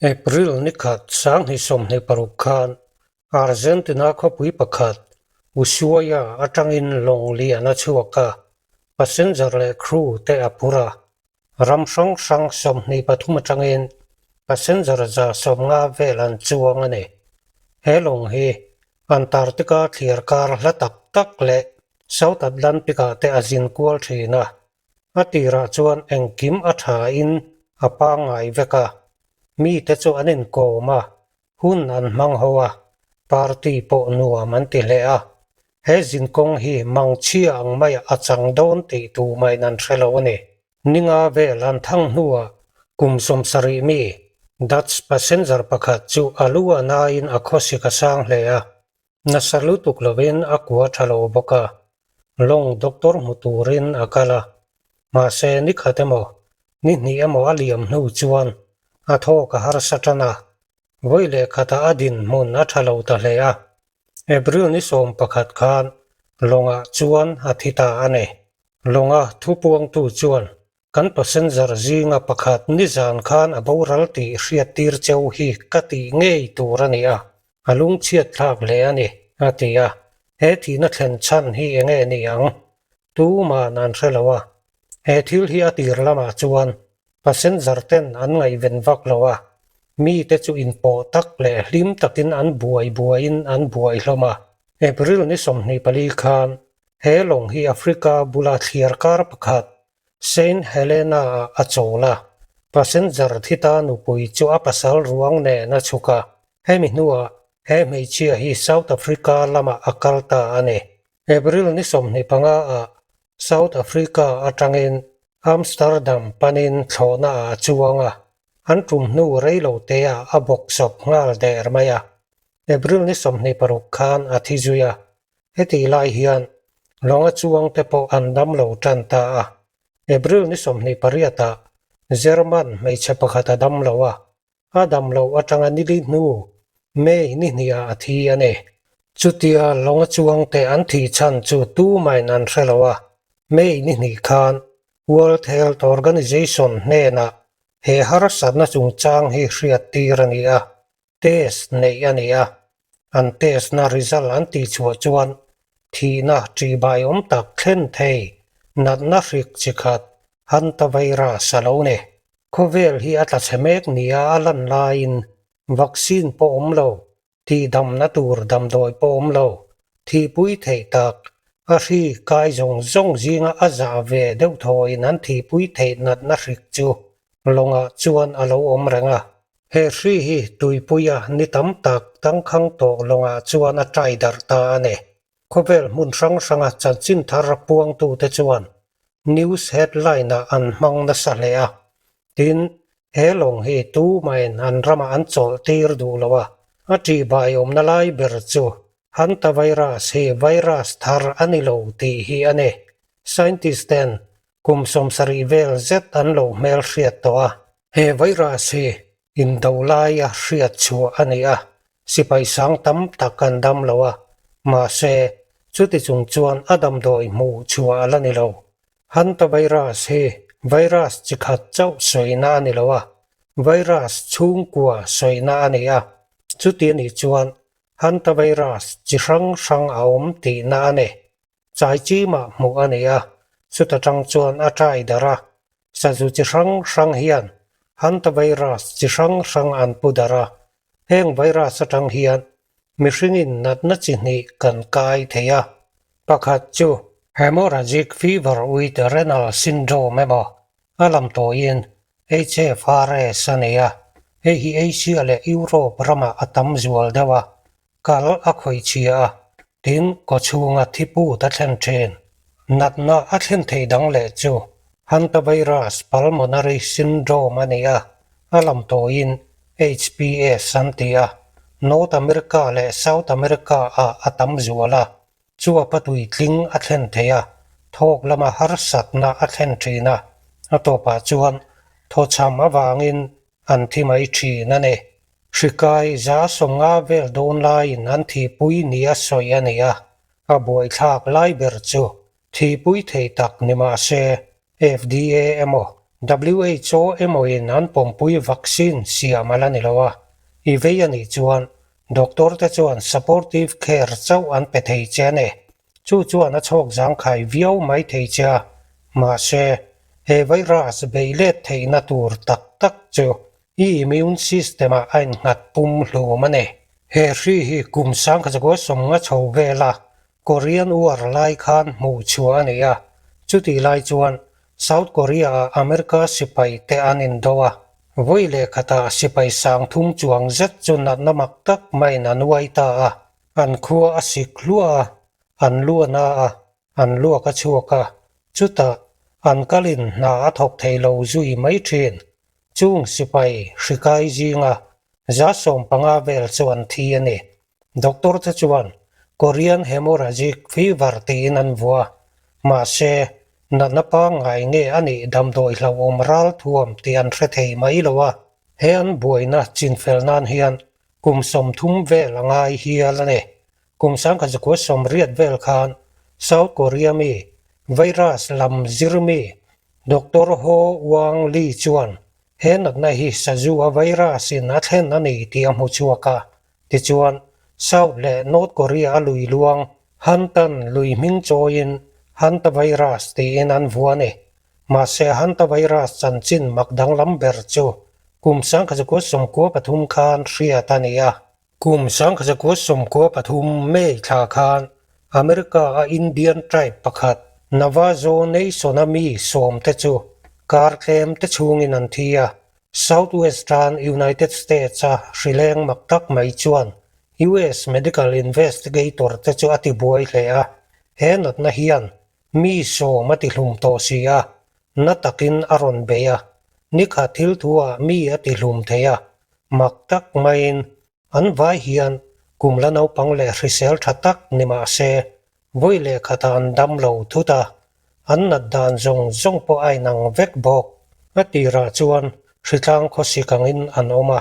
April ni khat 2026 khan Argentina khawpui pakhat Ushuaia atangin lawng lian a chhuak a, passenger leh crew te a phur a. Ram hrang hrang 23 atangin passenger 150 vel an chuang a ni. He lawng hi Antarctica thliar kar hla tak tak leh South Atlantic-ah te a zin kual thin a. A tirah chuan engkim a thain a pangngai vek a, mite chu an inkawm a, hun an hmang ho a, party pawh nuam an ti hle a. He zinkawng hi mangchhia ang maiah a chang dawn tih tumahin an hre lo a ni. Ninga vel an thang hnuah kum 70 mi Dutch passenger pakhat chu a lu a nain a khawsik a sang hle a, Nasa lutuk lovin a kua tha lo bawk a, lawng doctor hmu turin a kal a. Mahse ni khat emaw, ni hnih emaw a liam hnu chuan a thawk a harsa tan a, vawi leh khatah a dinhmun a tha lo ta hle a. April ni 11 khan lawngah chuan a thi ta a ni. Lawnga thupuangtu chuan Kan passenger zinga pakhat nizan khan a boral tih hriattir cheu hi ka tih ngei tur a ni a, a lungchhiat thlak hle a ni, a ti a. He thihna thlen chhan hi eng nge ni ang? Tuman an hre lo a. He thil hi a tir lamah chuan passenger ten an ngaihven vak lo a, mite chu inpawh tak leh hlim takin an buai buaiin an buai hlawm a. April ni 24 khan he lawng hi Africa bula thliar kar pakhat Saint Helena-ah a chawl a, passenger thi ta nupui chu a pasal ruang nen a chhuk a, hemi hnuah he hmeichhia hi South Africa lamah a kal ta a ni. April ni 25-ah South Africa atangin Amsterdam panin thlawhnaah a chuang a, an tum hnu rei lo teah a bawksawp nghal der mai a. April ni 26 khan a thi zui a, Hetih lai hian lawnga chuang te pawh an dam lo tan ta a. April ni 28-ah German hmeichhe pakhat a dam lo a, a dam loh atanga nili hnu May ni hniah a thi a ni. Chutia lawnga chuang te an thih chhan chu tumain an hre lo a, May ni hnih khan World Health Organization hnenah he harsatna chungchang hi hriattir a ni a. Test neih a ni a, an test na result an tih chhuah chuan thihna ṭihbai awm tak thlen thei natna hrik chi khat hantavirus a lo ni. Khawvel hi a tla chhe mek nia a lan laiin vaccine pawh awm lo, tihdamna tur damdawi pawh awm lo, thihpui theih tak, a hri kai zawng zawng zinga a zah ve deuh thawin an thihpui theih natna hrik chu lawngah chuan a lo awm reng a. He hri hi tuipuia ni tam tak tangkhang tawh lawngah chuan a tai darh ta a ni. Khawvel hmun hrang hranga chanchin thar puangtute chuan news headline-ah an hmang nasa hle a. Tin, he lawng hi tumain an ramah an chawlh tir duh lo a. A ṭihbai awmna lai ber chu Hantavirus hi virus thar a ni lo tih hi a ni. Scientist ten Kum 70 vel zet an lo hmelhriat tawh a. He virus hi indo laia hriat chhuah a ni a, sipai sang tam tak an dam lo a, mahse, chuti chung chuan a damdawi hmuh chhuah a la ni lo. Hantavirus hi virus chi khat chauh sawina a ni lo a, virus chhungkua sawina a ni a, chuti a nih chuan hantavirus chi hrang hrang a awm tihna a ni. Chai chimah hmuh a ni a, chuta tang chuan a tai darh a. Sazu chi hrang hrang hian hantavirus chi hrang hrang an pu darh a. Heng virus atang hian mihringin natna chi hnih kan kai thei a. Pakhat chu hemorrhagic fever with renal syndrome emaw a lam tawiin HFRS a ni a, hei hi Asia leh Europe ramah a tam zual deuh a. Kal a khawih chhia a, tin kawchhunga thi put a thlen thin. Natna a thlen thei dang leh chu Hantavirus pulmonary syndrome a ni a, a lam tawiin HPS an ti a, North America leh South America ah a tam zual a, chuapa tuitling a thlen thei a, thawk lama harsatna a thlen thin a, a tawpah chuan thawchham avangin an thi mai thin a ni. Hrikai 150 vel dawn laiin an thihpui nia sawi a ni a, a buaithlak lai ber chu thihpui thei tak ni mah se FDA emaw WHO emawin an pawmpui vaccine siam a la ni lo a, i vei a nih chuan doctor te chuan supportive care chauh an pe thei che a ni. Chu chuan a chhawk zangkhai viau mai thei che a, mahse, he virus bei let theihna tur tak tak chu i immune system ah a innghat pum hlum a ni. He hri hi kum sangkhatzakua sawmnga chho vela Korean War lai khan hmuh chhuah a ni a, chutih lai chuan South Korea ah America sipai te an indo a, vawi leh khatah sipai sang thum chuang zet chu natna mak tak maiin an uai ta a, an khua a sik hluah a, an luan a a, an luak a chhuak a, chutah an kalin hna a thawk thei lo zui mai thin. Chung sipai hrikai zinga 15% vel chu an thi a ni. Doctor te chuan Korean Hemorrhagic Fever tiin an vua. Mahse, natna pangngai nge a nih damdawi hlauhawm ralthuam tih an hre thei mai lo a. He an buaina chinfel nan hian kum 30 vel a ngai hial a ni. Kum 1980 vel khan South Korea mi virus lam zir mi Doctor Ho Wang Lee chuan He natna hi Sazu-a virus-in a thlen a ni tih a hmu chhuak a. Tichuan, South leh North Korea a lui luang Hantan lui hming chawiin Hantavirus tiin an vuah a ni. Mahse, Hantavirus chanchin mak danglam ber chu kum 1993 khan hriat a ni a. Kum 1993 May thla khan America-a Indian tribe pakhat Navajo Nation-a mi sawmte chu kar tlem te chhungin an thi a. Southwestern United States-a hrileng mak tak mai chuan US medical investigator te chu a tibuai hle a. He natna hian mi sawm a tihlum tawh si a, na takin a rawn bei a, nikhat thil thuah mi a tihlum thei a, mak tak maiin an vai hian kum la naupang leh hrisel tha tak ni mah se, vawi leh khatah an dam lo thut a, an nat dan zawng zawng pawh a inang vek bawk. A tirah chuan hritlang khawsik angin an awm a,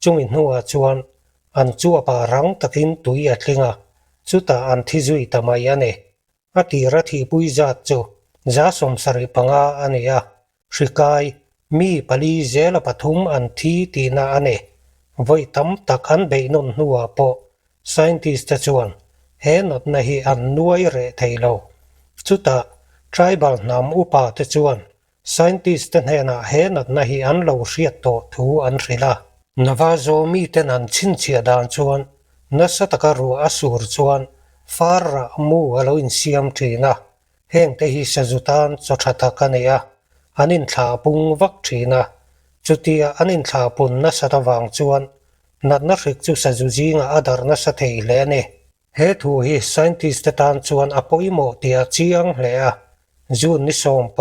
chumi hnuah chuan an chuapah rang takin tui a tling a, chutah an thi zui ta mai a ni. A tira thihpui zat chu 75% a ni a, hrikai mi pali zela pathum an thi tihna a ni. Vawi tam tak an beih nawn hnuah pawh scientist te chuan he natna hi an nuai reh thei lo. Chutah tribal hnam upa te chuan Scientist te hnenah he natna hi an lo hriat tawh thu an hrilh a. Navajo miten an chhinchhiah dan chuan nasa taka ruah a sur chuan far rah mu a lo insiam thin a, hengte hi sazu tan chaw tha tak a ni a, an inthlah pung vak thin a. Chutia an inthlah pun nasat avang chuan natna hrik chu sazu zingah a darh nasa thei hle a ni. He thu hi scientist te tan chuan a pawimawh tih a chiang hle a, June ni 16,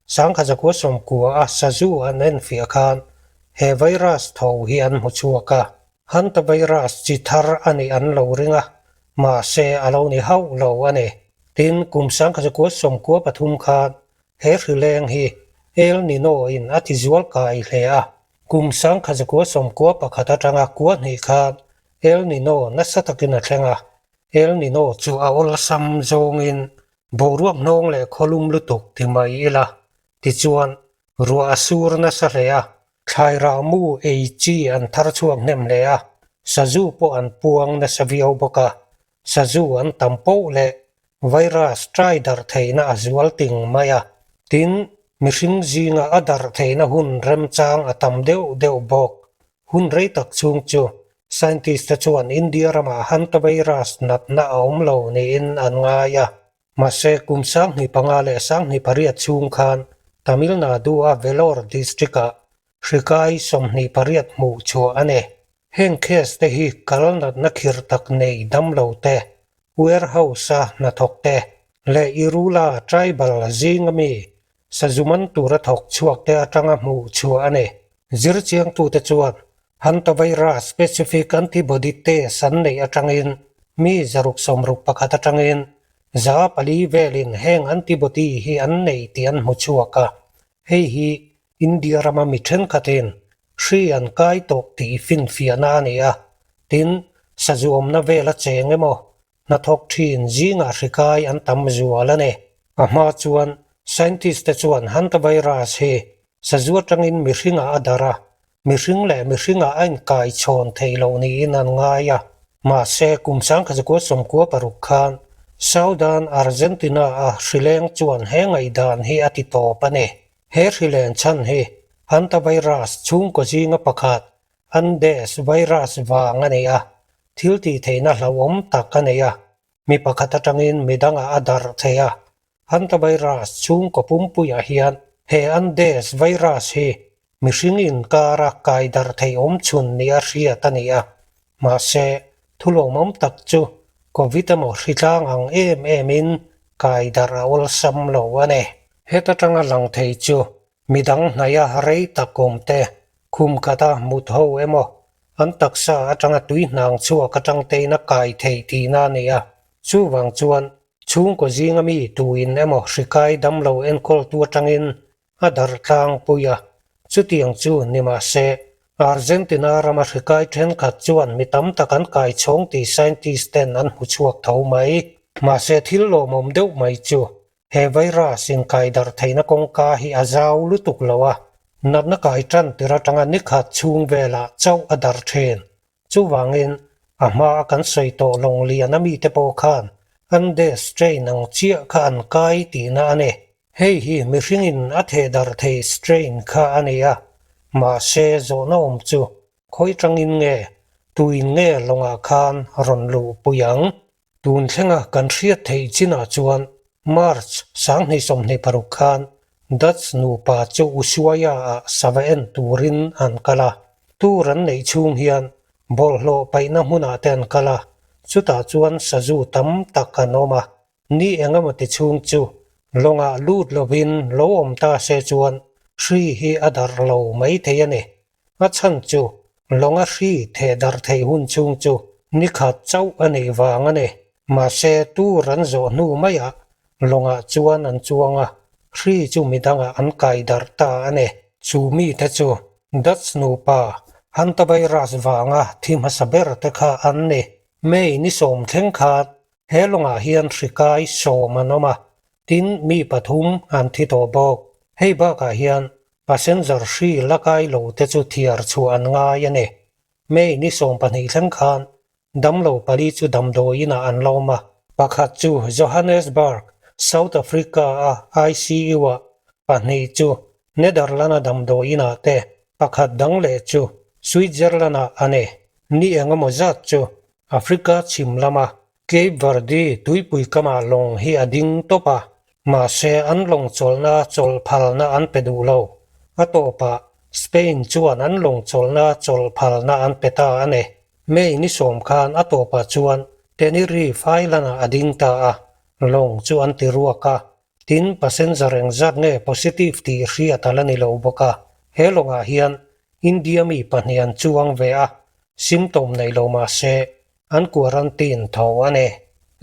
1990 a sazu an enfiah khan he virus tho hi an hmu chhuak a, hantavirus chi thar a nih an lo ring a, mahse a lo ni hauh lo a ni. Tin, kum 1993 khan he hrileng hi El Nino in a tizual kai hle a, kum 1991 atanga kua hnih khan El Nino nasa takin a thleng a, El Nino chu a awlsam zawngin boruak hnawng leh khawlum lutuk ti mai ila, tichuan ruah a sur nasa hle a, thlai rah mu ei chi an thar chhuak hnem hle a, sazu pawh an puang nasa viau bawk a, sazu an tam poh leh virus trai darh theihna a zual ting mai a, tin mihring zinga a darh theihna hun remchang a tam deuh deuh bawk. Hun rei tak chhung chu scientist te chuan India ramah hantavirus natna a awm lo niin an ngai a. Mahse, kum 2005 leh 2008 chhung khan Tamil Nadu-a Vellore district-ah hrikai 28 hmuh chhuah a ni. Heng case te hi kal natna khirh tak nei dam lo te, warehouse-a hnathawk te leh Irula tribal zinga mi Sazu man tura thawk chhuak te atanga hmuh chhuah a ni. Zirchiangtute chuan Hantavirus specific antibody test an neih atangin mi 661 atangin 400 velin heng antibody hi an nei tih an hmu chhuak a. Hei hi India rama mi thenkhatin hri an kai tawh tih finfiahna a ni a. Tin, sazu awmna vel a cheng emaw Hnathawk thin zingah hrikai an tam zual a ni. A hma chuan scientist te chuan hantavirus hi Sazu atangin mihringah a darh a, mihring leh mihringah a inkai chhawn thei lo niin an ngai a. Mahse, kum 1996 khan Southern Argentina-a hrileng chuan he ngaihdan hi a ti tawp a ni. He hrilen chhan hi hantavirus chhungkaw zinga pakhat Andes virus vang a ni a, thil tihtheihna hlauhawm tak a nei a, mi pakhat atangin mi dangah a darh thei a. Hantavirus chhungkaw pumpuiah hian he Andes virus hi mihring inkara kai darh theih awm chhun nia hriat a ni a. Mahse, thulawmawm tak chu Covid emaw hritlang ang em emin kai darh a awlsam lo a ni. Heta tanga lang thei chu midang hnaia rei tak awm te, khum khata mut ho emaw, an taksa atanga tui hnang chhuak atang tein a kai thei tihna a ni a. Chuvang chuan chhungkaw zinga mi tuin emaw hrikai damlo enkawltu atangin a darh tlangpui a, chutiang chu ni mah se, Argentina rama hrikai thenkhat chuan mi tam tak an kai chhawng tih scientist ten an hmu chhuak tho mai. Mahse thil lawmawm deuh mai chu he virus inkai darh theihna kawngka hi a zau lutuk lo a, natna kai tan tir atanga nikhat chhung velah chauh a darh thin. Chuvangin, a hmaa kan sawi tawh lawng lian a mite pawh khan Andes strain ang chiah kha an kai tihna a ni. Hei hi mihringin a theh darh thei strain kha a ni a, mahse zawhna awm chu khawi tangin nge, tuin nge lawngah khan rawn luhpui ang? Tun thlenga kan hriat theih chinah chuan March 2026 khan Dutch nupa chu Ushuaia-ah sava en turin an kal a. Tour an neih chhung hian bawlhhlawh paihna hmunah te an kal a, chutah chuan sazu tam tak an awm a. Ni engemaw ti chhung chu lawngah lut lovin lo awm ta se chuan hri hi a darh lo maithei a ni. A chhan chu lawnga hri theh darh theih hun chhung chu ni khat chauh a neih vang a ni. Mahse, tur an zawh hnu maiah lawngah chuan an chuang a, hri chu midangah an kai darh ta a ni. Chu mite chu Dutch nupa hantavirus vanga thi hmasa ber te kha an ni. May ni sawm thleng khan he lawngah hian hri kai sawm an awm a, tin mi pathum an thi tawh bawk. Hei bakah hian Passenger hri la kai lo te chu thiar chhuah an ngai a ni. May ni 12 thleng khan damlo pali chu damdawi inah an lawm a. Pakhat chu Johannesburg, South Africa-a ICU-ah, pahnih chu Netherland-a damdawi inah te, pakhat dang leh chu Switzerland-ah a ni. Ni engemaw zat chu Africa chhim lama Cape Verde tuipui kamah lawng hi a ding tawp a, mahse an lawng chawlhna chawlh phalna an pe duh lo. A tawpah Spain chuan an lawng chawlhna chawlh phalna an pe ta a ni. May ni sawm khan a tawpah chuan Tenerife Island-ah a ding ta a, lawng chu an ti ruak a, tin passenger engzat nge positive tih hriat a la ni lo bawk a. He lawngah hian India mi pahnih an chuang ve a, symptom nei lo mahse An quarantine tho a ni.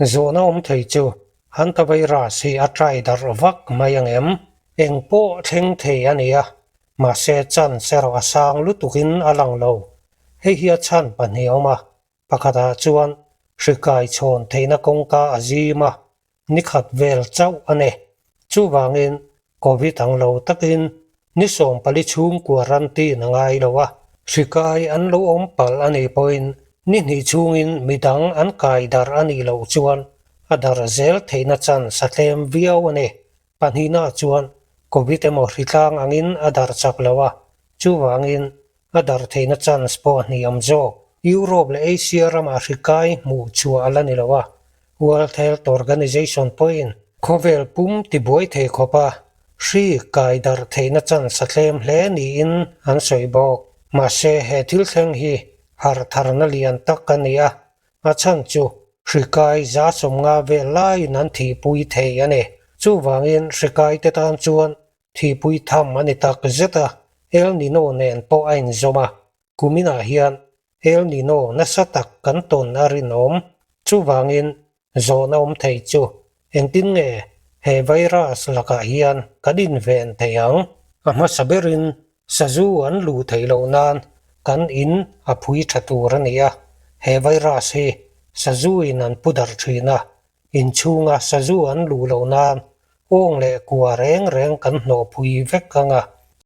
Zawhna awm thei chu hantavirus hi a try darh vak mai ang em? Eng pawh thleng thei a ni a, mahse chance erawh a sang lutukin a lang lo. Hei hi a chhan pahnih a awm a, pakhatah chuan hri kai chhawn theihna kawngka a zim a, ni khat vel chauh a ni. Chuvangin Covid ang lo takin ni 14 chhung quarantine a ngai lo a, hri kai an lo awm palh a nih pawhin ni hnih chhungin midang an kai darh a nih loh chuan a darh zel theihna chance a tlem viau a ni. Pahnihnaah chuan Covid emaw hritlang angin a darh chak lo a, chuvangin a darh theihna chance pawh a hniam zawk. Europe leh Asia ramah hri kai hmuh chhuah a la ni lo a, World Health Organization pawhin khawvel pum tibuai thei khawpa hri kai darh theihna chance a tlem hle niin an sawi bawk. Mahse, he thil thleng hi harh tharna lian tak a ni a, a chhan chu hri kai 150 vel laiin an thihpui thei a ni. Chuvangin hri kaite tan chuan Thihpui tham a ni tak zet a, El Nino nen pawh a inzawm a, kuminah hian El Nino nasa tak kan tawn a rinawm. Chuvangin zawhna awm thei chu engtin nge he virus lakah hian kan inven thei ang? A hmasa berin sazu an luh theih loh nan kan in a phui tha tur a ni a, he virus hi sazu in an pu darh thin a, Inchhunga sazu an luh loh nan awng leh kua reng reng kan hnawhpui vek ang a.